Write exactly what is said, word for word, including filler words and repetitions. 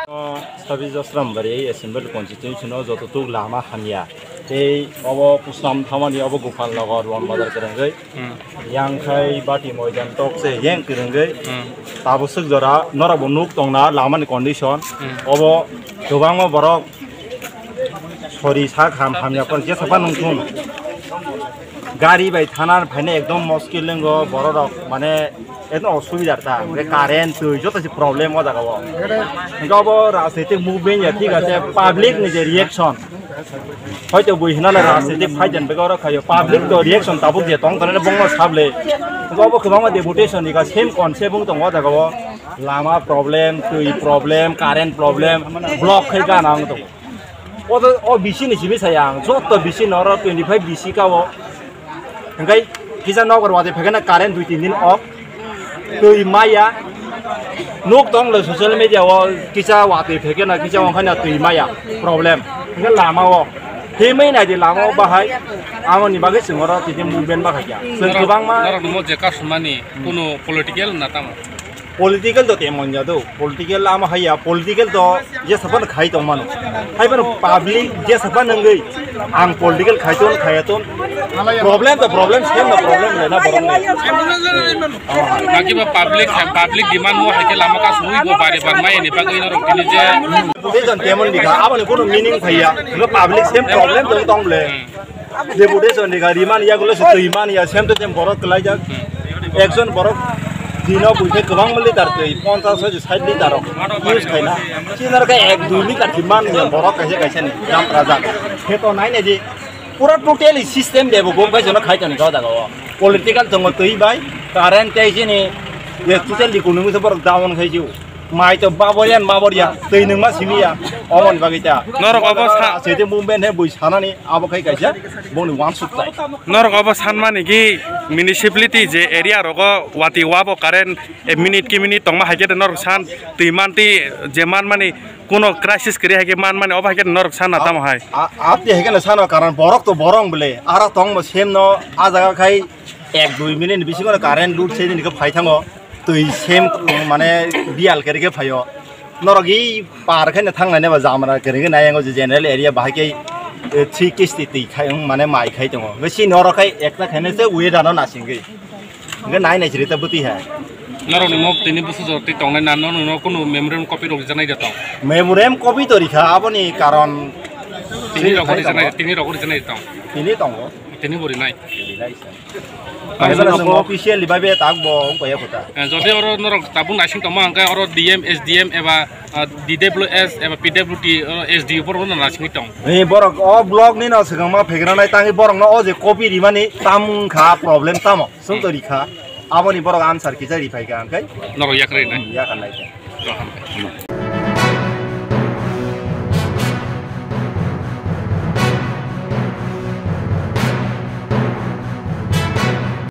O Sabi Jasrambari Assembly Constituency no joto tuk lama hamya. Tei obo Pusnam Thamani obo Gopal Nagar Ron Bazar kwrwngwi. Hmm. Yang khai bati moidan tok se yang kwrwngwi. Hmm. Tabuk swk jora norok bo nuk tongna lama ni condition. Hmm. Obo kwbangma borok sori sak ham hamya pon jesa pa nung thung. Gari bai thana phaina ekdom moskil lengo borok rok mane ekdom osubidar ta. Hwnkhe current twi joto se problem o jaga o. Hwnkhe obo rajnitik movement ya thik ase public ni je reaction. Hoito bui hinale rajnitik fight and begoro khayo public to reaction tabuk je tong tongene bongno sable. Hwnkhe obo kwbangma deputation ni ka same concept wng tongo o jaga o. Lama problem, twi problem, current problem, block khai gana wng tongo. O to, o bisi ni simi saya ang, joto bisi no oro twenty five bisi ka o. Hwnkhe kisa nokbar watwi phaikhe na current dui tin din off. Twi maya. Nuk tong le social media o kisa watwi phaikhe na kisa wngkha na twi maya. Problem. Hwnkhe lama o. Himwi nai di lama o bahai. Amo ni bagwi chwng oro tini movement bahai ya. Chwng kwbangma norok ni mo je kasumani kuno political na tamo. Political to temon ya do, political lama haiya, political to jesa phano khai tong mano. Hai phano public jesa phano wngwi ang political khai ton, khai ton. Problem to problem, same no problem le na borok ni. Lagi ba public, public demand mo hai ke lama ka sui bo bare bar mai ni bagwi norok tini je. Political temon dikha, aboni kuno meaning phaiya. Public same problem to tong le. Deputation ni gari man ya gulo se twi man ya sem to sem borok kwlai jak. Ekjon borok dino buikhe kwbang litar twi ponchash hoy sait litar rok use khaina. Chinar khe ek dui litar twi man ya borok kaisa kaisa ni dam rajak. Khe to nai nai di pura totally system debo bo bai jono khai toni do dago. Political tongo twi bai current tei jini ye totally kunumi se borok down khai jiu. Mai to baborian baborian twi nungma simiya omon bagwi ta. Norok obo sa- Sete movement he bui sanani abo khai kaisa boni wansuk tai. Norok obo sanmani ki municipality je area rogo wati wabo current e minute ki minute tongma haikhe norok san twi manti je manmani kuno crisis kri haikhe manmani obo haikhe norok sana tamo hai. A- Abdi haikhe no sano karon borok to borong bole ara tongbo semno a jaga khai ek dui minute bisingo current lut se din khe phai thango. Twi sem mane biyal kere khe phaio. Norok i par khe thang nai ba jamra kere khe nai ango je general area bahai khe three kisti twi khai mane mai khai tongo. Besi norok khai ekta khaine se weather no nasingwi. Hingke nai nai chiri ta bwtwi hai. Norok ni mok tini busu jor twi tongnai na no no kuno memorandum copy rok janai da tong. Memorandum copy to rikha aboni karon tini rok ori janai tong. Tini tongo. Tini bori nai. Kaisa no official ni bai be tak bo wng kaya kota. Eh, jodi oro norok tabuk naising tongma hwnkhe oro D M, S D M eba, ah, D W S eba P W D, oro S D O borok no naisingwi tong. Eh, borok o block ni no swkang ma phegra nai tangi borok no o je copy rimani tam wngkha problem tamo. Song to rikha. Aboni borok answer kisa riphai kha hwnkhe. Norok yakrwi nai. Hmm, yakar nai kha.